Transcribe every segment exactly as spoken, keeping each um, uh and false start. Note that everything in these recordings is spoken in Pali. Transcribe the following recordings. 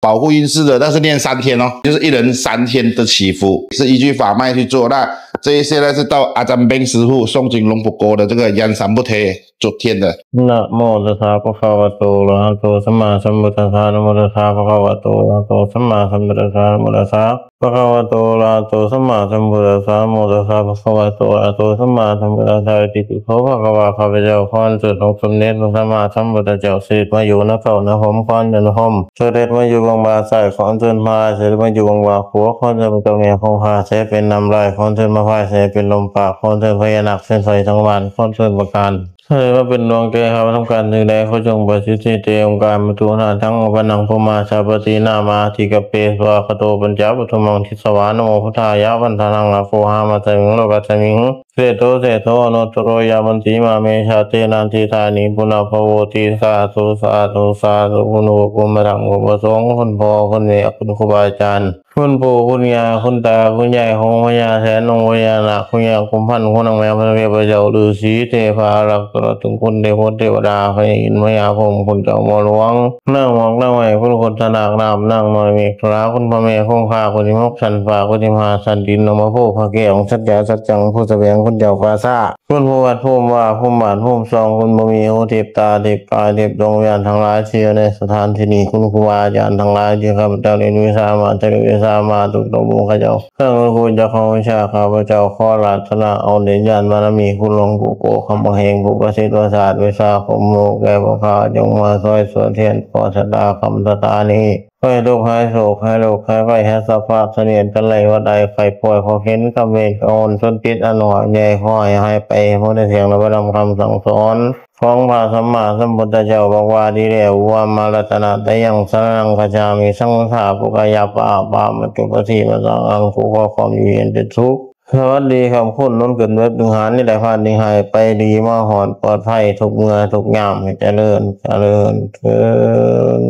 保护运势的，但是念三天哦，就是一人三天的祈福，是依据法脉去做。那这一些呢是到阿占宾师父诵经龙普锅的这个 Yan Sambudhe 主天的。 Namo tassa bhagavato arahato sammāsambuddhassa. Namo tassa bhagavato arahato sammāsambuddhassa. Namo tassa bhagavato arahato sammāsambuddhassa. Namo tassa bhagavato arahato sammāsambuddhassa. Itipi so bhagavā ข้าพเจ้าขออัญเชิญองค์สมเด็จพระสัมมาสัมพุทธเจ้า เสด็จมาอยู่ณเก๊าณโฮม คอนจันทน์โฮม เสด็จมาอยู่เบื้องบ่าซ้าย ขออัญเชิญพระ เสด็จมาอยู่เบื้องบ่าขวา ขออัญเชิญพระเจ้าแม่คงคา เสด็จเป็นน้ำลาย ขออัญเชิญพระพาย เสด็จเป็นลมปาก ขออัญเชิญพญานาคเสด็จใส่สังวาล ขออัญเชิญพระการ เสด็จมาเป็นดวงแก้วข้าพเจ้า ทำการสิ่งใดขอจงประสิทธิ เต โอ กา มะตุ หะ ทัง อัปปะ นัง พรหมา สัพพะ ตี นามะ อะ ทิ กัป เป สะ วา คา โต ปัญ จะ ปุท ธัม มัง ทิ สะ วา นะ โม พุท ธา ยะ วัน ทะ นัง อะ โก หา มัส มิง โล กัส มิง เสโท เสโท อโนตโต ร ยะ มัน ติ มา เม ชา เต นะ อัน ติ ฏา นิ ปุ นะ ภะ โว ติ สา ธุ สา ธุ สา ธุ คุณ อุป คุณ พระ ธรรม คุณ พระ สงฆ์ คุณ พ่อ คุณ แม่ คุณ ครู บา อาจารย์ คุณปู่ คุณย่า คุณตา คุณยาย ของพญาแถน องค์พญานาค คุณย่ากุมพันธ์ คุณนางแมว พระเทพเจ้า ฤๅษี เทพารักษ์ ตลอดถึงคุณเทพบุตรเทวดา พญาอินทร์ พญาพรหม คุณเจ้าหมอหลวง นางหมอก นางไม้ คุณคนทนาค นางน้ำ นางน้อย เมขลา คุณพระแม่คงคา คุณสิบหกชั้นฟ้า คุณสิบห้าชั้นดิน องค์พระโพธิ์พระแก้ว องค์สัจจะสัจจัง ผู้แสวง คุณเจ้าฟ้าซ่า คุณผู้วัดภูมิว่า ภูมิบ้าน ภูมิซอง คุณบ่มีหู เทพตา เทพกาย เทพดวงวิญญาณทั้งหลายที่อยู่ในสถานที่นี้ คุณครูบาอาจารย์ทั้งหลายที่ข้าพเจ้าเรียนวิชามา จะเรียนวิชามา ทุกตัวบุคคลเจ้า ท่านคุณครูเจ้าของวิชา ข้าพเจ้าขออาราธนาเอาเดชญาณบารมี คุณหลวงปู่โกคำบังเฮง ผู้ประสิทธิ์ประสาทวิชาคมโมแก่พวกข้า จงมาช่วยสวดเทียนขอชะตาคำสถานี ให้ทุกข์หายโศกหายโรคหายภัย หายสะพะเสนียดจัญไร วัดไอไข้ป่วย ขอเข็นกรรมเวร ขอโอนชนจิตอันหวาดใหญ่ ขอให้หายไป เพราะได้เสียงและพระธรรมคำสั่งสอน ของพระสัมมาสัมพุทธเจ้าบอกว่าดีแล้ว วัมมารัตนตยั สรณังคัจฉามิ สังฆาปุกายาปะปามัจจุปฏิปะสังอัง ผู้ขอความอยู่เย็นเป็นสุข สวัสดีครับคุณนนท์ เกิดเว็บดึงหานี่แหละพาดดึงหายไปดีมาหอดปลอดภัยทุกเมื่อทุกยาม ให้เจริญเจริญเถิด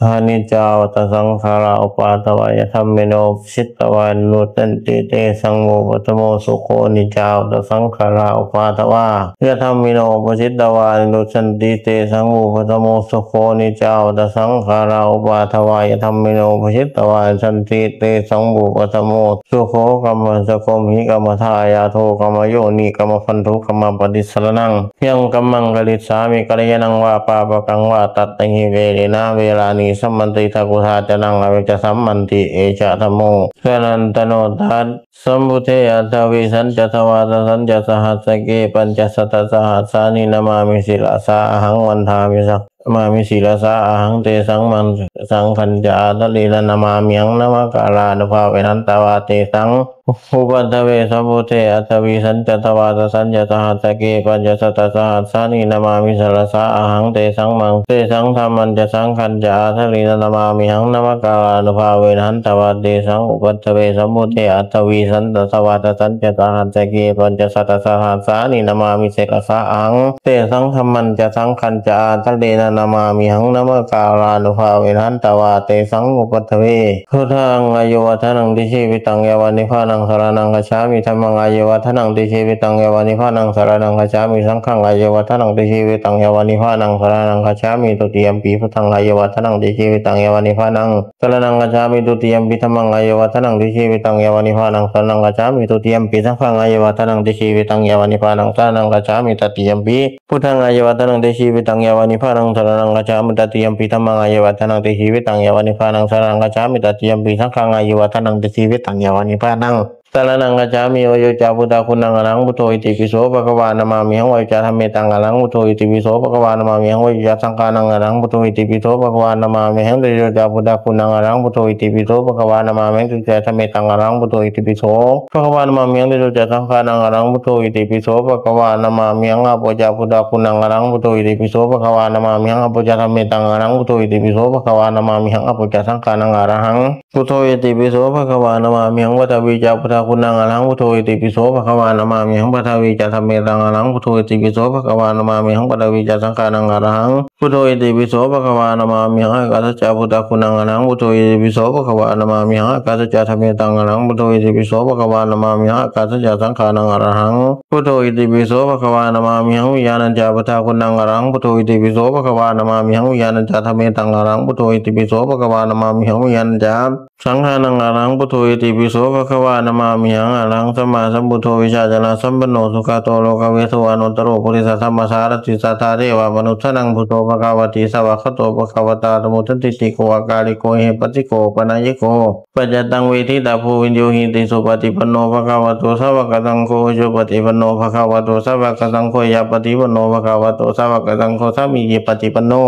Aniccā vata saṅkhārā, uppādavayadhammino, uppajjitvā nirujjhanti, tesaṃ vūpasamo sukho. Aniccā vata saṅkhārā, uppādavayadhammino, uppajjitvā nirujjhanti, tesaṃ vūpasamo sukho. Aniccā vata saṅkhārā, uppādavayadhammino, uppajjitvā nirujjhanti, tesaṃ vūpasamo sukho. Kammassako kammadāyādo kammayoni kammabandhu kammapaṭisaraṇaṃ. Yaṃ kammaṃ karissāmi kalyāṇaṃ vā pāpakaṃ vā tattha hi verena verāni sammanti. Takuṭṭhācaraṃ avecca sammanti. Esa dhammo sanātano. Tassambudhe aṭṭhavīsañca dvādasañca sahassake pañcasatasahassāni namāmi sirasā ahaṃ. Vandāmi sa- namāmi sirasā ahaṃ. Tesaṃ maṅgalasaṅghañca ādarena namāmihaṃ. Namakārānubhāvena hantvā tesaṃ upaddave. Sambudhe aṭṭhavīsañca dvādasañca sahassake pañcasatasahassāni namāmi sirasā ahaṃ. Tesaṃ maṅ- tesaṃ dhammañca saṅghañca ādarena namāmihaṃ. Namakārānubhāvena hantvā tesaṃ upaddave. Sambudhe aṭṭhavīsañca dvādasañca sahassake pañcasatasahassāni namāmi sirasā ahaṃ. Tesaṃ dhammañca saṅghañca ādarena namāmihaṃ. Namakārānubhāvena hantvā tesaṃ upaddave. Buddhaṃ āyuvaḍḍhanaṃ itijeevitaṃ yāva nibbānaṃ saraṇaṃ gacchāmi. Dhammaṃ āyuvaḍḍhanaṃ itijeevitaṃ yāva nibbānaṃ saraṇaṃ gacchāmi. Saṅghaṃ āyuvaḍḍhanaṃ itijeevitaṃ yāva nibbānaṃ saraṇaṃ gacchāmi. Dutiyampi buddhaṃ āyuvaḍḍhanaṃ itijeevitaṃ yāva nibbānaṃ saraṇaṃ gacchāmi. Dutiyampi dhammaṃ āyuvaḍḍhanaṃ itijeevitaṃ yāva nibbānaṃ saraṇaṃ gacchāmi. Dutiyampi saṅghaṃ āyuvaḍḍhanaṃ itijeevitaṃ yāva nibbānaṃ saraṇaṃ gacchāmi. Tatiyampi buddhaṃ āyuvaḍḍhanaṃ itijeevitaṃ yāva nibbānaṃ saraṇaṃ gacchāmi. Tatiyampi dhammaṃ āyuvaḍḍhanaṃ itijeevitaṃ yāva nibbānaṃ saraṇaṃ gacchāmi. Tatiyampi saṅghaṃ āyuvaḍḍhanaṃ itijeevitaṃ yāva nibbānaṃ saraṇaṃ gacchāmi. Vāyo ca buddhaguṇaṃ arahaṃ buddho itipi so bhagavā namāmihaṃ. Vāyo ca dhammetaṃ arahaṃ buddho itipi so bhagavā namāmihaṃ. Vāyo ca saṅghānaṃ arahaṃ buddho itipi so bhagavā namāmihaṃ. Tejo ca buddhaguṇaṃ arahaṃ buddho itipi so bhagavā namāmihaṃ. Tejo ca dhammetaṃ arahaṃ buddho itipi so bhagavā namāmihaṃ. Tejo ca saṅghānaṃ arahaṃ buddho itipi so bhagavā namāmihaṃ. Āpo ca buddhaguṇaṃ arahaṃ buddho itipi so bhagavā namāmihaṃ. Āpo ca dhammetaṃ arahaṃ buddho itipi so bhagavā namāmihaṃ. Āpo ca saṅghānaṃ arahaṃ buddho itipi so bhagavā namāmihaṃ. Paṭhavī ca buddha guṇaṃ arahaṃ buddho itipi so bhagavā namāmihaṃ. Paṭhavī ca dhammetaṃ arahaṃ buddho itipi so bhagavā namāmihaṃ. Paṭhavī ca saṅghānaṃ arahaṃ buddho itipi so bhagavā namāmihaṃ. Ākāsa ca phuṭā guṇaṃ arahaṃ buddho itipi so bhagavā namāmihaṃ. Ākāsa ca dhammetaṃ arahaṃ buddho itipi so bhagavā namāmihaṃ. Ākāsa ca saṅghānaṃ arahaṃ buddho itipi so bhagavā namāmihaṃ. Viññāṇañca phuṭā guṇaṃ arahaṃ buddho itipi so bhagavā namāmihaṃ. Viññāṇañca dhammetaṃ arahaṃ buddho itipi so bhagavā namāmihaṃ. Viññāṇañca saṅghānaṃ arahaṃ buddho itipi so bhagavā namāmihaṃ. Arahaṃ sammāsambuddho vijjācaraṇasampanno sugato lokavidū anuttaro purisadammasārathi satthā devamanussānaṃ buddho bhagavāti. Svākkhāto bhagavatā dhammo sandiṭṭhiko akāliko ehipassiko opanayiko paccattaṃ veditabbo viññūhīti. Supaṭipanno bhagavato sāvakasaṅgho, ujupaṭipanno bhagavato sāvakasaṅgho, ñāyapaṭipanno bhagavato sāvakasaṅgho, sāmīcipaṭipanno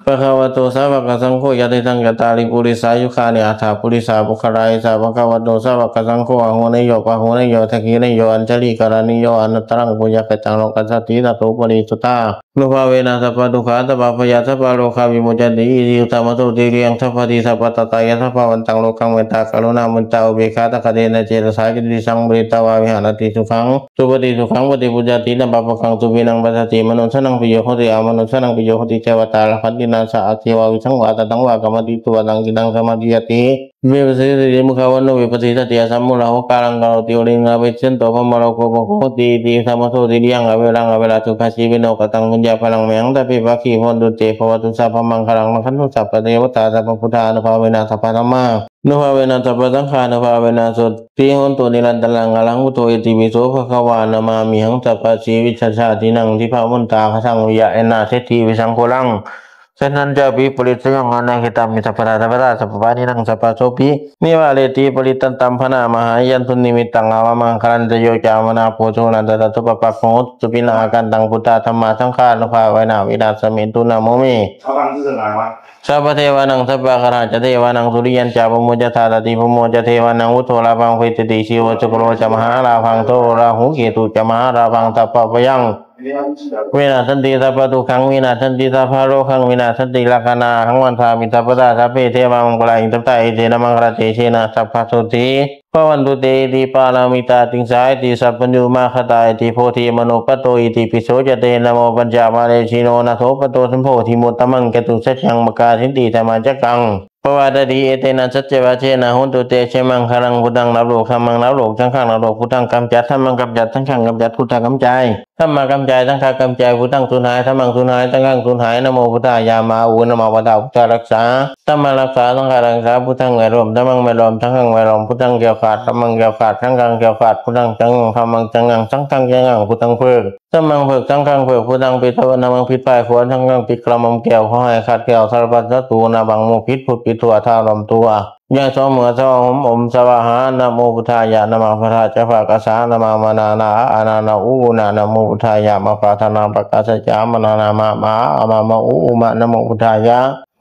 bhagavato sāvakasaṅgho, yadidaṃ cattāri purisayugāni aṭṭha purisapuggalā, esa bhagavato sāvakasaṅgho, āhuneyyo pāhuneyyo dakkhiṇeyyo añjalikaraṇīyo anuttaraṃ puññakkhettaṃ lokassāti. Tato parisuttanubhāvena sabbadukkhā sabbabhayā sabbarogā vimuccanti. Iti uddhaṃ adho tiriyaṃ sabbadhi sabbattatāya sabbāvantaṃ lokaṃ mettā karuṇā muditā upekkhā sahagatena cetasā catuddisaṃ pharitvā viharati. Sukhaṃ supati, sukhaṃ paṭibujjhati, na pāpakaṃ supinaṃ passati, manussānaṃ piyo hoti, amanussānaṃ piyo hoti, devatā labhanti nāssa, aggī vā visaṃ vā satthaṃ vā kamati, tuvaṭaṃ cittaṃ samādhiyati, vippasīdati mukhavaṇṇo vippasīdati, asammūḷho kālaṃ karoti, uḷārino appesito, brahmalokūpago hoti. Iti uddhaṃ adho tiriyaṃ averaṃ averā sukhajīvino. Kataṃ puññaphalaṃ mayhaṃ sabbe bhāgī bhavantu te, bhavatu sabbamaṅgalaṃ, rakkhantu sabbadevatā, sabbabuddhānubhāvena sabbadhammā nubhāvena sabbasaṅghānubhāvena sotthī hontu nirantaraṃ. Arahaṃ buddho itipi so bhagavā namāmihaṃ. Sabbasīvisajātīnaṃ dibbamantāgadaṃ viya eṇaseṭṭhi visaṅkhulaṃ, seṭṭhañcāpi parisayaṃ anāgataṃ viya sabbadā sabbadā sabbapāṇinaṃ sabbasopi nivāreti. Parittaṃ taṃ bhaṇāma ha yaṃ dunnimittaṃ avamaṅgalañca, yo cāmanāpo sakuṇassa saddo pāpaggaho dussupinaṃ akantaṃ buddhadhammasaṅghānubhāvena vināsamentu. Namo me sabbadevānaṃ sabbagarahā ca devānaṃ suriyañca pamodati, dādipamodati ca devānaṃ buddho lābhaṃ paṭisacchati. Jīvo sukaro ca mahālābhaṃ, therā rāhuketū ca mahālābhaṃ, sabbabhayaṃ vinassanti, sabbadukkhaṃ vinassanti, sabbarogaṃ vinassanti. Rakkhaṇāhaṃ bandhāmi sabbadā, sabbe devā maṅgalanti sabbadā, etena maṅgalatejena sabbasotthī bhavantu te. Iti pāramitā tiṃsa iti sabbamaññu mā gatā iti bodhimanuppatto itipi so ca te namo pañcamāresi no nātho patto sambodhimuttamaṃ, catusaccāyaṃ pakāseti dhammacakkaṃ pavattati. Etena saccavajjena hontu te jayamaṅgalaṃ. Buddhaṃ รับโลก dhammaṃ รับโลก saṅghaṃ รับโลก buddhaṃ กำจัด dhammaṃ กำจัด saṅghaṃ กำจัด buddhaṃ กำจัด dhammaṃ สูญหาย saṅghaṃ สูญหาย dhammā รักษา saṅghaṃ รักษา namo buddhāya, mā ū, namo buddhāya, buddhaṃ รักษา saṅghaṃ แวดล้อม dhammaṃ แวดล้อม saṅghaṃ แวดล้อม buddhaṃ แก้วขาด dhammā แก้วขาด saṅghaṃ แก้วขาด buddhaṃ จังงัง dhammā จังงัง saṅghaṃ จังงัง buddhaṃ เผือก dhammā เผือก saṅghaṃ เผือก buddhaṃ ปิดตาบาป dhammā ปิดป้าย ขวด saṅghaṃ ปิดกระหม่อมแก้ว ขอให้ขาดแคล้ว สารพัดศัตรู นาบัง หมู่พิษ พูดผิดทั่ว ถล่มตัว อย่าสวมหัว สวมอม สวาหา namo buddhāya, namā พระเจ้า พระกษัตริย์ namā มานา นา อา นา นา อุ อุ นา namo buddhāya, มา พระธนา ประกาศ สัจจา มา นา นา มา มา อา อา มา มา อุ อุ มา namo buddhāya,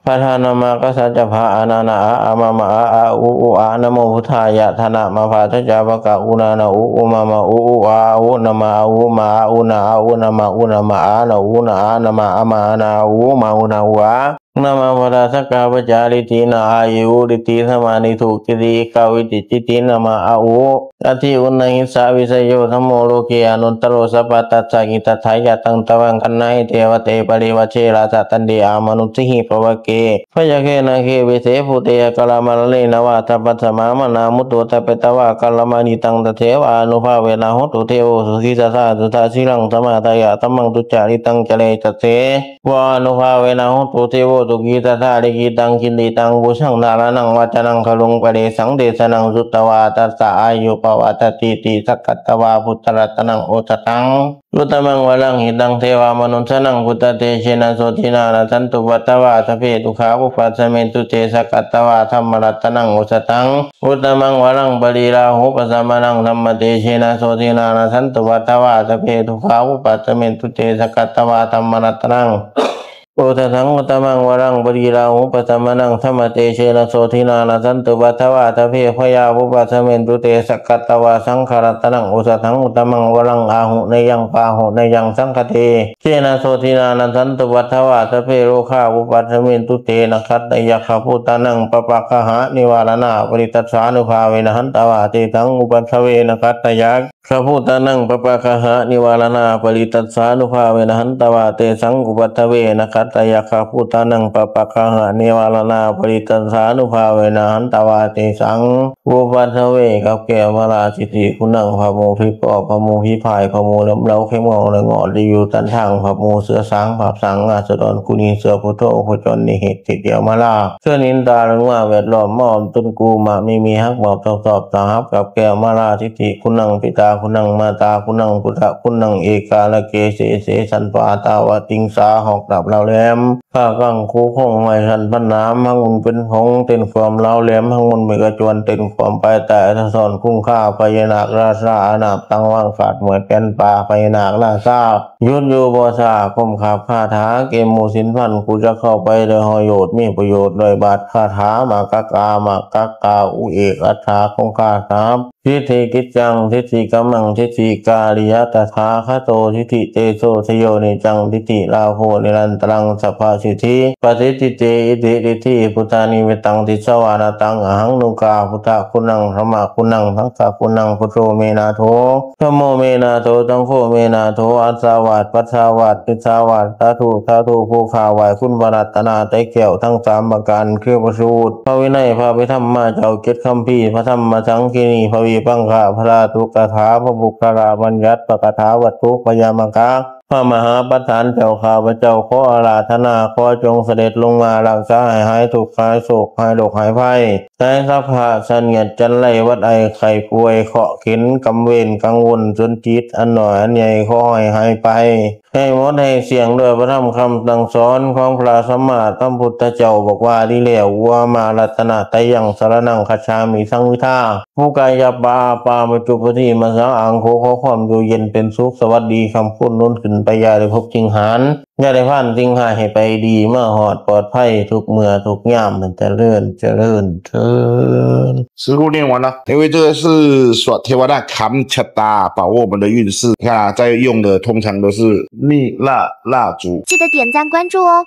พระธนา มากษัตริย์ พระ อา นา นา อา อา มา มา อา อา อุ อุ อา namo buddhāya, ธนา มา พระเจ้า พระกะ อุ นา นา อุ อุ มา มา อุ อุ อา อา อุ นา มา อา อุ มา อา อุ นา อา อุ นา มา อุ นา อา อุ นา อา namā อา มา อา นา อุ มา อุ นา อุ อา namā พระ สักกา พระจา ฤทธิ นา อายุ ฤทธิ สมาธิ สุ กิติ กา วิจิตร จิตติ namā อา อุ อัตถิ อุณหหิสสะ วิเศษโย ธัมโม โลเก อนุตตโร สัพพะ ตัสสะ กิตตัฏฐายะ ตัง ตวัง คันนา หิ เต วะเต ปะริ วะเช รา สะ ตัน ติ อา มา นุสสิ หิ ปะ วะ เก พะ ยะ เข นะ เข วิ เส ภู เต อะ กะ ละ มะ ละ เร นะ วะ ทัพ พัสสะ มะ มะ นะ มุตโต ทัพ เป ตะ วะ อะ กะ ละ มะ ริ ตัง ตะ เถ วะ า นุ ภา เว นะ โห ตุ เท โว สุ ขี ตะ ถะ สุ ทะ สี ลัง สะ มะ ทะ ยะ ธัม มัง สุ จะ ริ ตัง จะ เร ตะ เถ วา นุ ภา เว นะ โห ตุ เท โว สุ ขี ตะ ถะ ลิ ขิ ตัง ขิน ติ ตัง ปู ชะ ง ธา ระ ณัง วะ จา นัง กะ รุง ปะ เร สัง เด สะ นัง สุ ตะ วา ตัส สะ อา ยุ ปะ วะ ฏะ ติ ติ สะ กั ต วา พุ ท ธ ะ รั ต ะ นัง โอ สะ ถัง รุ ต มัง วะ รัง หิ ตัง เท วา มา นุ ส สะ นัง พุ ท ธ เต เช นะ โส ทิ นา นะ สัน ตุ ปั ต วา สัพ เพ ทุ ก ขา ภุ ปั ส สะ เม ตุ เต สะ กั ต วา ธัม ม รั ต ะ นัง โอ สะ ถัง รุ ต มัง วะ รัง ปะ รี รา หู ปั ส สะ มะ นัง ธัม ม เต เช นะ โส ทิ นา นะ สัน ตุ ปั ต วา สัพ เพ ทุ ก ขา ภุ ปั ส สะ เม ตุ เต สะ กั ต วา ธัม ม รั ต ะ นัง Uttamaṃ uttamaṃ varaṃ, pariḷāhūpasamanaṃ, dhammatejena sotthinā, nassantupaddavā sabbe, bhayā vūpasamentu te. Sakkatvā saṅgharatanaṃ, uttamaṃ uttamaṃ varaṃ, āhuneyyaṃ pāhuneyyaṃ, saṅghatejena sotthinā, nassantupaddavā sabbe, rogā vūpasamentu te. Nakkhattayakkhabhūtānaṃ, pāpaggaha nivāraṇā, parittassānubhāvena, hantvā tesaṃ upaddave. Nakkhattayak khabhūtānaṃ, pāpaggaha nivāraṇā, parittassānubhāvena, hantvā tesaṃ upaddave. Nakkhattayakkhabhūtānaṃ, pāpaggaha nivāraṇā, parittassānubhāvena, hantvā tesaṃ upaddave. กับแก้วมาลาสิทธิคุณนัง พระหมู่ผีปอบ พระหมู่ผีพาย พระหมู่ลำเลา เข้มงวดและงอด ที่อยู่ตันทาง พระหมู่เสือสาง ผาบสาง ราษฎร กุลี เสือผู้โท ผู้จร นิเหตุ สิทธิแก้วมาลา เชิญอินตาลงมาแวดล้อม มาอ้อมต้นกู มะไม่มีหัก มอบโชคชอบ สาหับกับแก้วมาลา สิทธิคุณนัง ปิตาคุณนัง มาตาคุณนัง พุทธคุณนัง เอกาละเก เสเส สันปา ตาวติงสา หอกดาบเหลาแหลม ผ้ากั้งคูคง ไม้สั้นพันหนาม หักมุนเป็นผง เต้นความเหลาแหลม หักมุนเป็นกระจวน เต้นความปลายตาย สะท้อนคุ้งค่า พญานาคราชา อานาบตั้งวางขาด เหมือนแก่นป่า พญานาคราชา หยุดอยู่บ่ช้า ก้มขาบคาถา เกมหมู่สินพัน กูจะเข้าไปโดยหอโยด มีประโยชน์โดยบาทคาถา มากักกา มากักกา อุเอกอัฏฐา คงคาถา ทิฏฐิกิจจัง ทิฏฐิกรรมัง ทิฏฐิการิยะ ตถาคโต ทิฏฐิเตโช ทโย นิจจัง ทิฏฐิลาโภ นิรันตรัง สัพพสิทธิ ปฏิติเต อิติ ทิฏฐิ พุทธานิมิตตัง ทิสวานะตัง อหัง นุกา พุทธคุณัง ธรรมคุณัง สังฆคุณัง พุทโธ เมนาโถ Dhammo me nātho, saṅgho me nātho, assāvāsa, pacchāvāsa, missāvāsa, sādhu, sādhu ผู้ข้าไหว้คุณพระรัตนตรัยแก้วทั้งสามประการ คือพระสูตร พระวินัย พระอภิธรรมมาเจ้าเจ็ดคัมภีร์ พระธรรมสังคีรี พระวิพังคะ พระธาตุกถา พระปุคคลบัญญัติ พระคาถาวัตถุ พระยมกะ พระมหาปัฏฐานเจ้า ข้าพเจ้าขออาราธนา ขอจงเสด็จลงมารักษาให้หายทุกข์หายโศกหายโรคหายภัย หายสัพพะเสนียดจัญไรหวัดไอไข้ป่วยเคราะห์เข็ญกรรมเวรกังวลสุนจิตอันน้อยอันใหญ่ขอให้หายไป ให้หมดให้เสี้ยงด้วยพระธรรมคำสั่งสอนของพระสัมมาสัมพุทธเจ้าบอกว่าดีแล้ว Uttamaṃ ratanattayaṃ saraṇaṃ gacchāmi saṅghaṃ. ผู้กายหยาบปาอาปามาจุปฏิมาสาอ่างโขขอความอยู่เย็นเป็นสุขสวัสดีคำคุณนุนขึ้นไปอย่าได้พบสิ่งหาน อย่าได้พานสิ่งหายให้ไปดีมาหอดปลอดภัยทุกเมื่อทุกยามมันเจริญเจริญเจริญ 师父念完了，因为这个是 Swathevana Kamchata 保护我们的运势。你看啊，在用的通常都是蜜蜡蜡烛。记得点赞关注哦。